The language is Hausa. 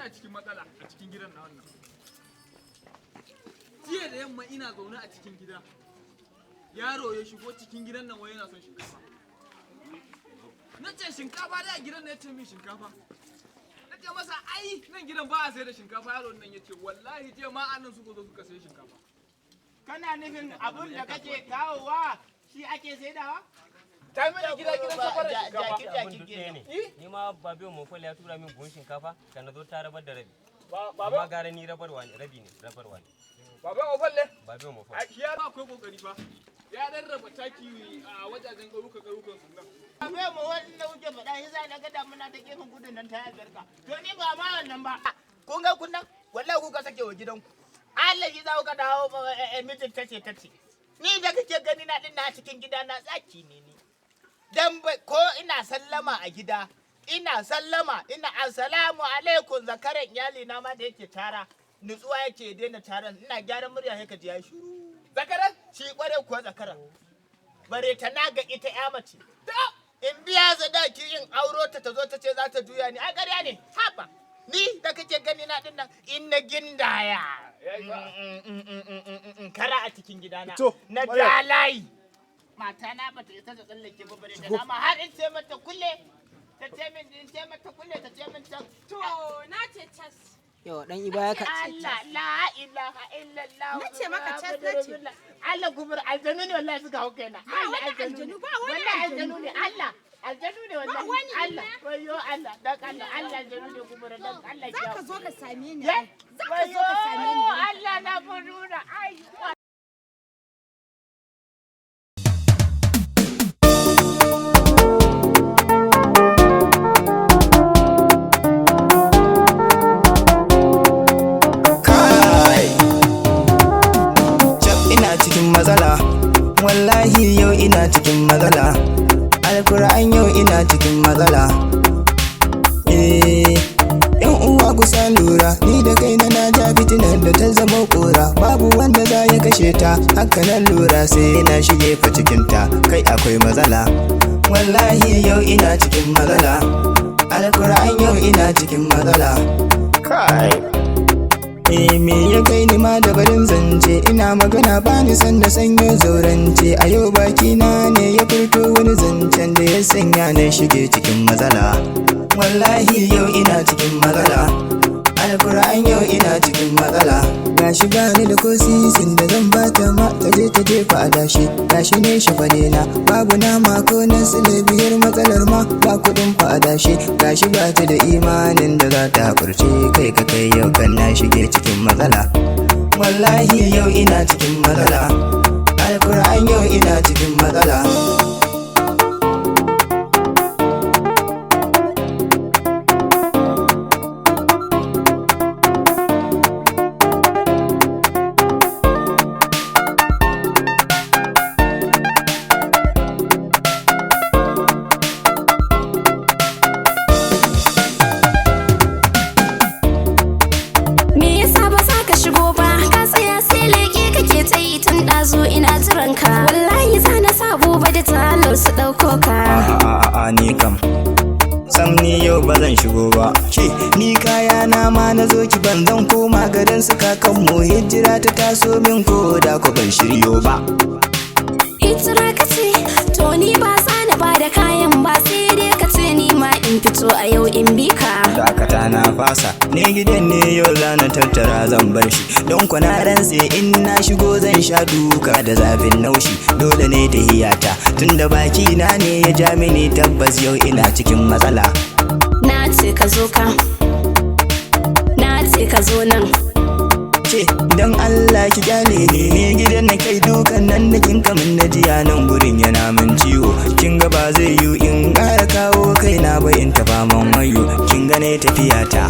Ina cikin matsala a cikin gidan na wannan. Jiya da yamma ina zaune a cikin gida. Yaro ya shigo cikin gidan nan wai yana son shinkafa. Na ce shinkafa da a gidan na, ya ce min shinkafa. Na ce masa ai nan gidan ba a sayar da shinkafa. Yaron nan ya ce wallahi jiya ma anan suka zo suka sayi shinkafa. Kana nufin abun da kake kawowa shi ake saidawa? Ta mini gida gidan safarar shinkafa. Jaki Abin duk ɗaya jaki ne. Eh? Ni ma Babiyo Mofol ya tura min buhun shinkafa kan na zo ta rabar da rabi. Ba Amma baba gara ni rabarwa ne, rabi ne, rabarwa ne. Baba Ofalle. Babiyo Mofol. Ai shi yaro akwai kokari fa. Ya dan raba taki a wajajen ƙauyuka ƙauyukan su nan. Abai mu wannan da kuke faɗa shi za na ga damuna ta gefen gudun nan ta albarka. To ni ba ma wannan ba. Kun ga kun nan wallahi kuka sake wa gidanku. Allah shi za ku dawo mijin tace tace. Ni da kake gani na din na cikin gida na tsaki ne ni. Dan ko ina sallama a gida, ina sallama ina assalamu alaikum, zakaran iyali na ma da yake tara nutsuwa yake daina taran, ina gyaran murya sai ka ji ya shiru. Zakaran? Shi kware kuwa zakaran. Bare ta na ga ita ya mace. In biya sadaki in auro ta, ta zo ta ce za ta juya ni, ai ƙarya ne. Haba, ni da kake gani na din nan in na gindaya kara a cikin gidana To, na Maryam. ja layi, mata na bata isa ta tsallake ba, bare ta nama har in ce mata kulle ta ce min, in ce mata kulle ta ce min can. To, na ce cas. Yau dan Iba ya ka Allah, la ilaha illallah. Na ce maka cas, na ce. Allah gubur, aljanu ne wallahi suka hau kaina. Ba Allah, wani aljanu, ba wani wallahi aljanu. Aljanu ne, Allah aljanu ne wallahi. Wani. Allah, wayo Allah, dan Allah, Allah, aljanu ne gubur, dan Allah. Za ka zo ka same ni. Ye? Ai. Za ka zo ka same ni. Wayo Allah na nuna ai. Kai! Cap, ina cikin matsala. Wallahi yau ina cikin matsala. Alkur'an yau ina cikin matsala. Eh, yan uwa kusa lura, ni da kaina na ja fitinar da ta zama kora. Babu wanda za ya kashe ta, haka nan lura sai na shige fa cikinta. Kai, akwai matsala. Wallahi yau ina cikin matsala. Alkur'an yau ina cikin matsala. Kai! Eh, me ya kai ni ma da barin zance? Ina magana bani san da sanyo zaurance. A yau baki na ne ya furto wani zancen da ya sanya na shige cikin matsala. Wallahi yau ina cikin matsala. Alkur'an yau ina cikin matsala. Gashi bani da ko sisin da zan bata ma ta je ta jefa adashi. Gashi ne shafane na babu nama ko na sile 5, matsalar ma ba kuɗin fa adashi. Gashi ba ta da imanin da za ta hakurce. Kai ka kai, yau kan na shige cikin matsala. Wallahi yau ina cikin matsala. Alkur'an yau ina cikin matsala. Me yasa ba za ka shigo ba? Ka tsaya sai leke kake ta yi tun ɗazu, ina jiran ka. Wallahi za na sa gobe da talar su ɗauko ka. A'a, ni kam sam ni yau ba zan shigo ba. Ke, ni kaya na ma na zo ki ban, zan koma garin su kakan mu. Hijira ta taso min ko da ko ban shiryo ba. Hijira ka ce, to ni ba za na ba da kayan ba, sai dai ka ce ni ma in fito a yau in bi ka. Dakata, na fasa. Ne gidan ne yau za na tattara zan bar shi, don kwana rantse in na shigo zan sha duka da zafin naushi. Dole ne tahiyata tunda baki na ne ya ja mini. Tabbas yau ina cikin matsala. Na ce ka zo ka. Na ce ka zo nan. Ce don Allah ki kyale ni, ni gidan na kai, dukan nan da kin kamin na jiya nan gurin yana min ciwo. Kin ga ba zai yiwu in ƙara kawo kaina ba in tafa man wayo. Kin ga ne tafiya ta.